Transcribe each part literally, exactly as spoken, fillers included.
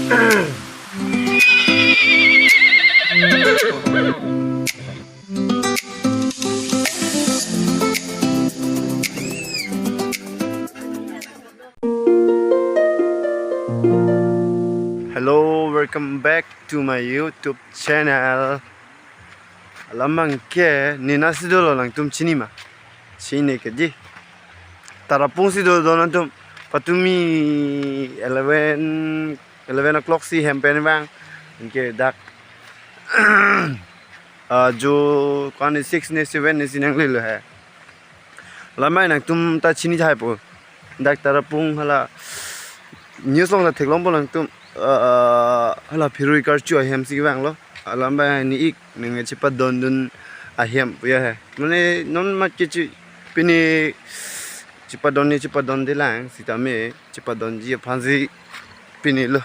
Hello, welcome back to my YouTube channel. Alam abangke nina si dolo, nangtum chini ma? Chini ke di. Tarapung si do, do nangtum. Patumi eleven, eleven o'clock si hem pen vang. Anke dak, ah, jo kani six ne seven ne si nanglelo he. Alam abang nangtum ta chini tahai po. Dak Tarapung hala news along ta theklongpo nangtum. Ah, hala Phirui Karchu ahem si vanglo. Alam abang ni ik nang chepadondun ahem pu ya he. Mane non mat ke chi pini chepadon ni chepadonde lang sitame chepadonji aphansi pinilo.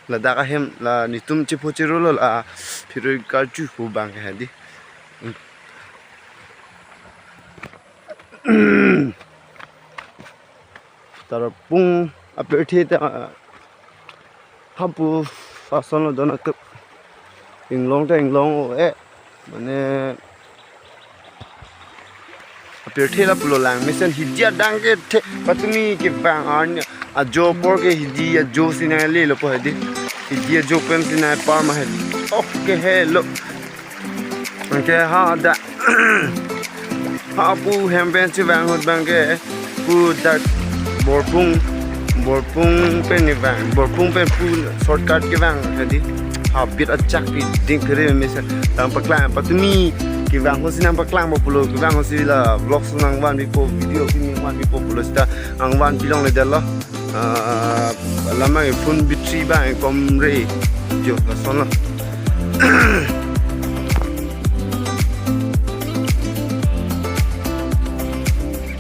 Ladak ahem la netum chepho chirolo la Phirui Karchu pu abangke he di. Tarapung apirthe ta hapu asonlo do nangtum. Inglong ta inglong o e. Mane apirthe lapulo lang mesen hidi adang ke the patumi kevang arni ajo apor ke hidi ajo si nanglelo po he di. Hidi ajo pen si nangpar ma he di. Okay, hello. Anke ha da. Hapu hem pen chevang ahut abangke pu dak Borpung, Borpung pen ni vang, Borpung pen pu shortcut kevang he di. Habit achak pi ding kere mesen nangpaklang patumi kevang ahut si nangpaklangpo pulo, kevang ahut si la vlogs nangvanpipo, video kimi nangvanpipo pulo seta nangvanpi longledetlo. Ah, alam abang phone battery abang komre. Jo, lasonlo.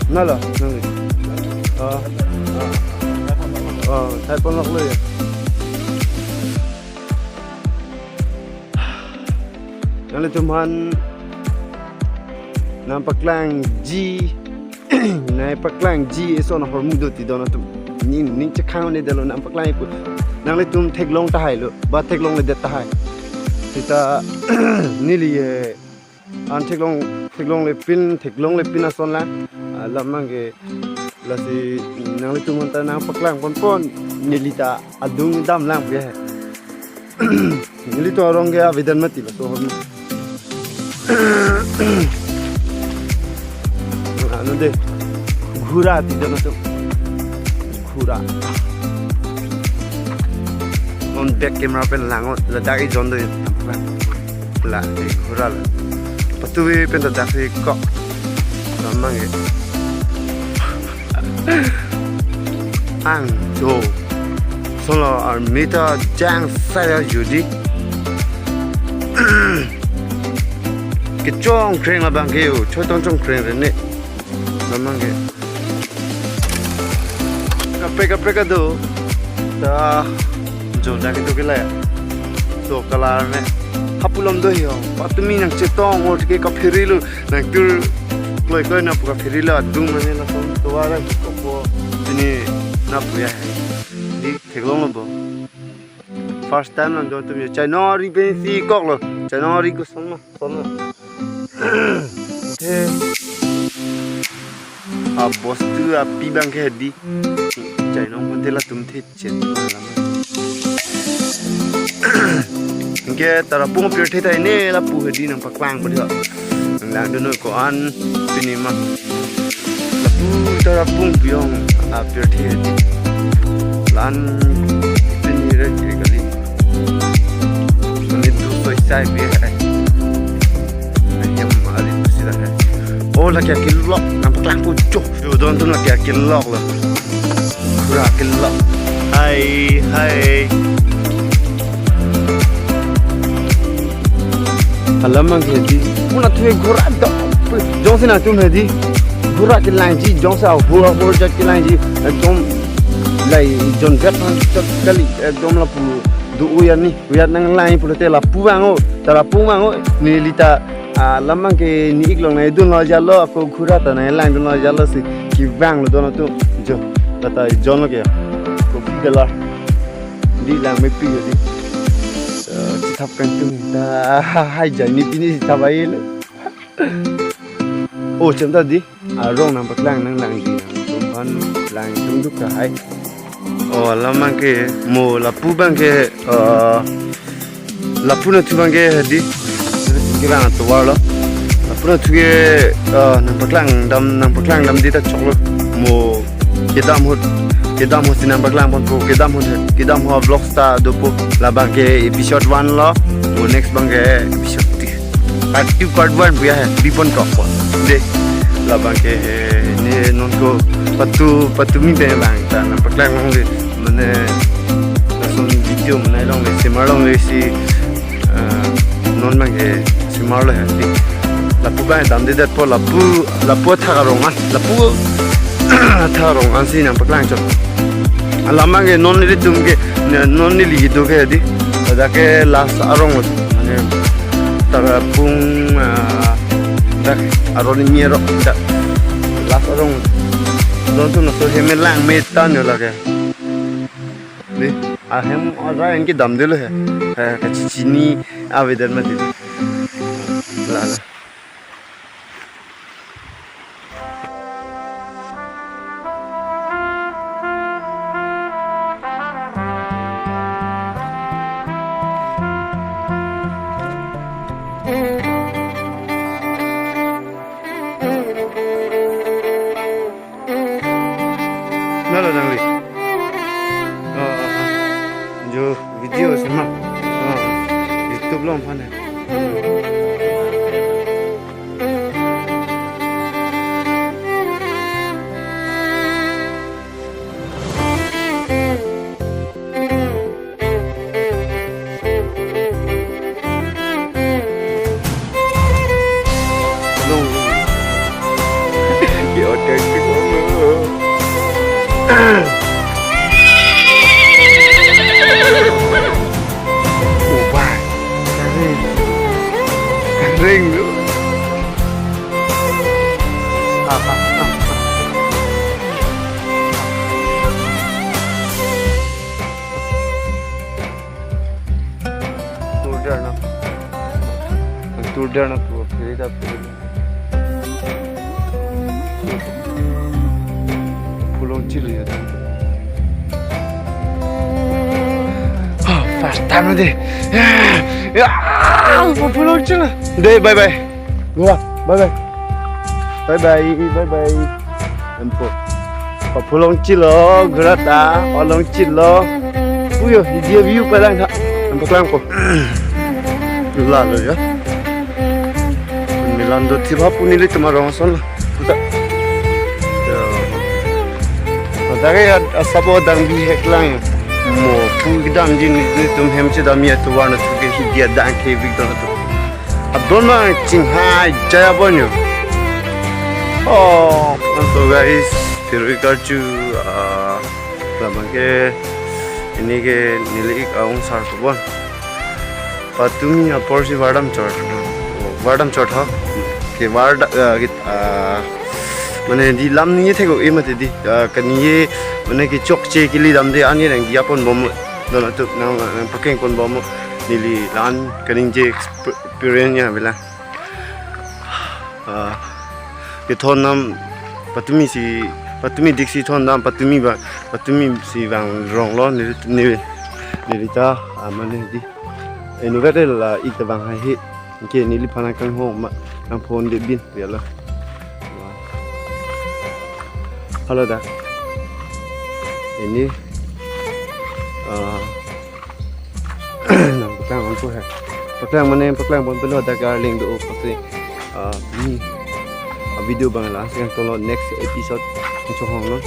Nalo, nang. Ah, ah, ah, thai pon lok lo ya. Nanglitum aphan nangpaklangji, nangpaklangji eson ahormu do ti do nangtum. Ning, ning chekhang ne delo nangpaklang pu. Nanglitum theklong tahai lo, ba theklongledet tahai. Seta neli, eh, an theklong, theklonglepin, theklonglepin ason lang. Alam abangke lasi nanglitum aphan ta nangpaklang ponpon neli ta adung damlang pu ya he. Nelitum arong ke avedan mati laso ahormu. Ano de. Ghura ti do nangtum. Ghura. Non back camera pen lang o, ladak ejon do. La, eh, ghura la. Patumi pen ladak si kok. Lamang e. Ang jo. Solo army ta jang saya judi. Kechongkreng labang ke yo, chotong chongkreng re ne. Lamang ke. Kaprek kaprek ado. Ta jo dak itu ke la ya. To kalar ne. Hapu alam do yo. Patumi nangchetong o ke kapherilo. Nangtur kloi kloi na pu kapherilo adung mane lason tovar kopo pini na pu ya. Di theklonglo bo. First time nang jo tum yo. Chainong ari pen si koklo. Chainong ari kosonlo, sonlo. The. Abostu api abangke di. Chainong hotel atum the chen. Anke Tarapung apirthe tahai ne lapu he di nangpaklang padi ho. Nangdunnon ko-an pini ma. Lapu Tarapung pu-ong apirthe di. La-an pini re kali. Mane du soi sai pi hai. Ayam ari tu sila hai. Oh, lake akilok, nangpaklangpo jo. Yo, don tu lake akilok lo. Ghura akilok. Hai, hai. Alam abangke di. Puna tu ghura do. Jongsi nangtum he di. Ghura kelangji, jongsi ahur ahur jat kelangji. Ekdom lai jon gat han jat kali. Ekdom lapu do uyan ni. Uyan nanglang pulote lapu vang o. Tarapung vang o. Neli ta, ah, alam abangke ni ik along nangdunlo jalo, ako ghura ta nanglangdunlo jalo si kevanglo do nangtum. Jo, lata jonlo ke. Kopi kalar. Di lang mepi jadi. Eh, chithap kangtung ta hai jai ni pini chithap ai lo. Oh, cham ta di. Arong nangpaklang nang langji nang tum pan lang tum duk ka hai. Oh, alam abang ke mo lapu abang ke, eh, lapu nathu abang ke di. Ke abang atovar lo. Lapu nathu ke, eh, nangpaklang dam, nangpaklang dam di ta choklo. Mo kedam ahut, kedam ahut si nangpaklang ponpo, kedam ahut, kedam ahut vlogs ta dopo. La abang ke episode one lo. Mo next abang ke episode three. Part two, part one puya hai, bipon tokpon. De, la abang ke, eh, ne non ko patu, patumi abang ta nangpaklang longle, mane, lason video mane longle, semar longle si, eh, non abang ke semar lo hai, di. Lapu abang damdedetpo, lapu, lapu athak arong an, lapu athak arong an si nangpaklang chot. Alam abang ke non nelitum ke, ne, non neli kedo ke di. Dak ke last arong lo. Mane, Tarapung, ah, dak arong ni arong dak last arong. Don tu naso hem lang me tan yo lake. Di, ahem arai anke damdelo he. He, kachini avedet mati. La, la. Nalo nangli. Oh, oh, oh. Jo video sema. Oh, YouTube along aphan hai. Oh, bye. Kering. Kering tu. Ah, ah, ah, ah. Tur dar na. Tur dar na tu, phiri ta phiri. Pulong chili ya. Ah, first time de. Ya, ya, pulong chili. De, bye bye. Gura, bye bye. Bye bye, bye bye. Empo. Papulong chilo, gura ta, olong chilo. Uyo, di dia view palang ha. Empo klangpo. Lalo ya. Milan do thiba pu nelitum arong ason lo. Puta. Ya. Adake ya, asabo dang bihek lang. Mo pu kedamji nelitum hem chedamji atovar nathu ke hidia dang ke big don tu. Adon ma chinghai jaya bonyo. Oh, so guys, phirui karchu, ah, labang ke, ini ke neli ik aung sar ko bon. Patumi apor si vardam chot. Vardam chot ho. Ke varda, ah, ke, ah, mane di lam ni thek o e mate di. Ah, kani ye, mane ke chokche kili damde ani nang dia pon bom. Don atup nang, nang pakeng pon bom. Neli lan kaningje exp-, experience ya bilang. Ah, kethon nam patumi si, patumi dik si thon nam patumi ba, patumi si vang rong lo neli, neli, neli ta, ah, mane di. Enu kate la ik ta vang hai he. Ke neliphan nangkanghon ma, nangphonde bin, ya lo. Halo da. Ini, ah, nangpaklang ongpo he. Paklang mane paklang pon pelo da garling do pasi. Ah, ni. Ah, video abang la, sekarang tolo next episode. Chohong lo.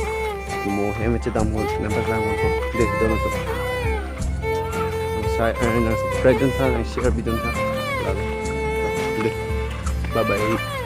Mo hem chedam ho, nangpaklang ongpo. De, dono to. Nang sai, eh, nang subscribe dun tha, nang share bi dun tha. Lalo. De. Bye bye.